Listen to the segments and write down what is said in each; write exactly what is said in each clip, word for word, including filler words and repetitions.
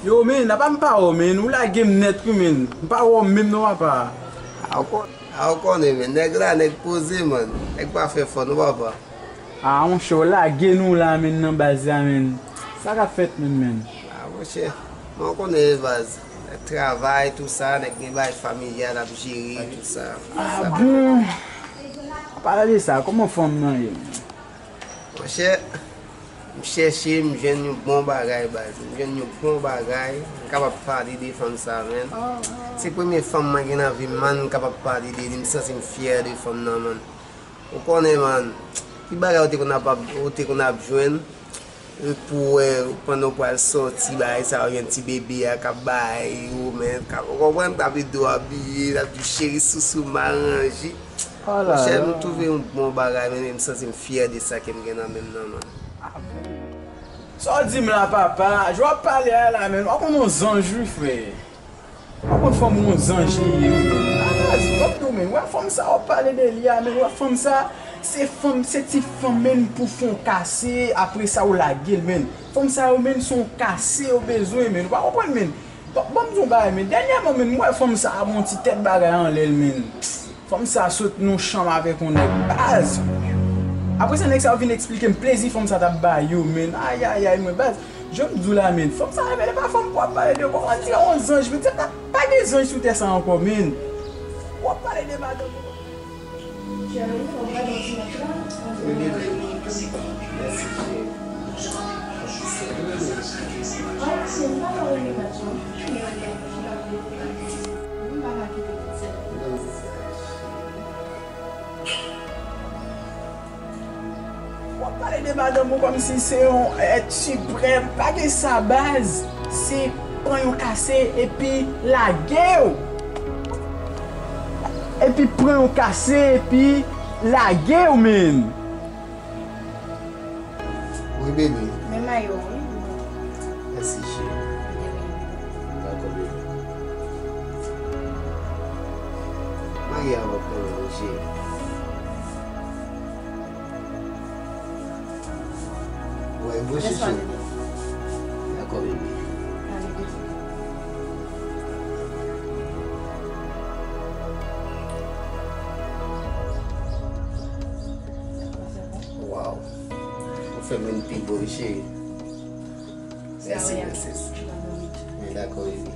Yo, men, apa m pa wè w, men, ou lage m nèt, wi, men. M pa wè w menm non, papa. A, ou kon-, a, ou konnen, men, nèg la, nèg poze, man. Nèg pa fè fò, non, papa. A, monchè, w lage nou la, men, nan baz la, men. Sa k ap fèt, men, men? A, monchè, men, ou konnen, baz. Nèg travay, tou sa, nèg gen bagay familyal ap jere, tou sa. A, bon? An palan de sa, kòman fanm nan ye? Monchè, m chèche, m jwenn yon bon bagay, baz. M jwenn yon bon bagay. M kapab pale de fanm sa, man. Se premye fanm mwen gen nan vi m, man. M kapab pale de li. M santi m fyè de fanm nan, man. Ou konnen, man. Ki bagay ou te konn ap, ou te konn ap jwenn? Pou wè, pandan w pral sòti, bagay sa yo, jwenn ti bebe a k ap bay ou, men, k ap, ou konprann, k ap ede w abiye, l ap di w, cheri, sousou, m aranje. Monchè, m twouve yon bon bagay, men, men m santi m fyè de sa ke m gen nan men m nan, man. Sa w di m la, papa? Jan w ap pale a la, men, w ap konn yon zanj, wi, frè. Ou konn fanm yon zanj li ye, wi. A baz, m ap di w, men, wè fanm sa w ap pale de li a, men, wè fanm sa, se fanm, se ti fanm, men, pou fè w kase, apre sa w lage l, men. Fanm sa yo, men, se yon kase yo bezwen, men. Ou pa konprann, men. Ban, ban m di w yon bagay, men. Dènyèman, men, m wè fanm sa ap yon ti tèt bagay anlè l, men. Fanm sa sot nan yon chanm avèk yon nèg, baz. Apre sa, nèg sa yo vin eksplike m plezi fanm sa t ap ba yo, men. Ayayay, mwen, baz. Jan m di w la, men, fanm sa revele pa fanm pou w ap pale de yo kòm on dirè yon zanj, men, se pa, pa gen zanj sou tè sa ankò, men. W ap pale de madanm ou. Cheri, fò w gade yon ti nòt la. Mèsi, cheri. An, se pa yon remèd, non. M pa ka kite pitit. W ap pale de madanm ou kòmsi se yon èt siprèm. Pa gen sa, baz. Se pran yon kase epi lage w. Epi pran yon kase epi lage w, men. Wi, baby. Men mayo, wi. Mèsi, cheri. Dakò, baby. Marye avè m kanmenm, wi, cheri. Wè, bon, cheri. Dakò, baby. Waw. Ou fè m vin pi bo, wi, cheri. Mèsi, mèsi. Men dakò, baby.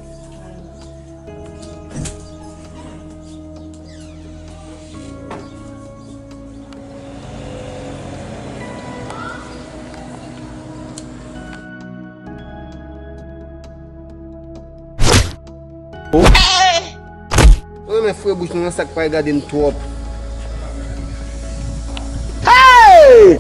Mwen renmen fre bouch nou nan sa k pa regade m twòp. Hey!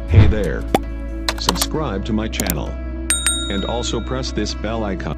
Hey there. Subscribe to my channel. And also press this bell icon.